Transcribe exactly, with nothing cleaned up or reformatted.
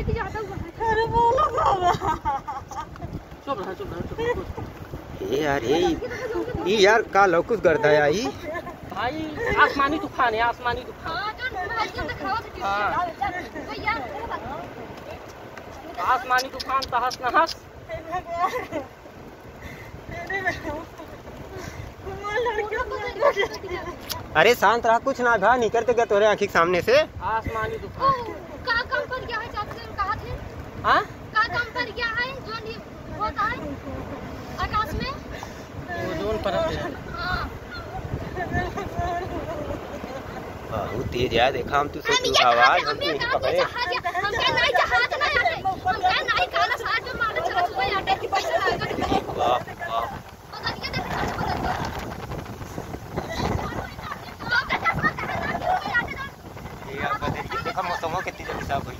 अरे बोलो बाबा। चुप रहा, चुप रहा, चुप रहा, चुप रहा। ए यार, ए, ई यार का लौकुस गर्दा आई? भाई, आसमानी तूफान है, आसमानी तूफान। हाँ, जो भाई को दिखाओ तो हाँ। भैया, आसमानी तूफान, तहस नहस। अरे शांत रहा, कुछ ना भा, निकरते गया तोरे आँखी के सामने से। आसमानी तूफान। का काम पर गया है, चाचा, कहा थे? हाँ? का काम पर गया है, जो नहीं होता है आकाश में? वो जोन पर है। हाँ। बहुत तेज है, देखा हम तू से हम तू ये आवाज, हम हम तू ये यहीं कहाँ पकड़े। जहाज है? हम क्या नहीं जहाज नहीं आटे? हम क्या नहीं काला साथ में मारे चला सुबह आटे की पैसा लागत है। वाह, वाह। पता नहीं क्या देखा, पता नहीं। तो क्या चश्मा पहन रखा है, सुबह आटे ना? ये आप बदल के देखा, मौसम कितनी जल्दी साफ हुई।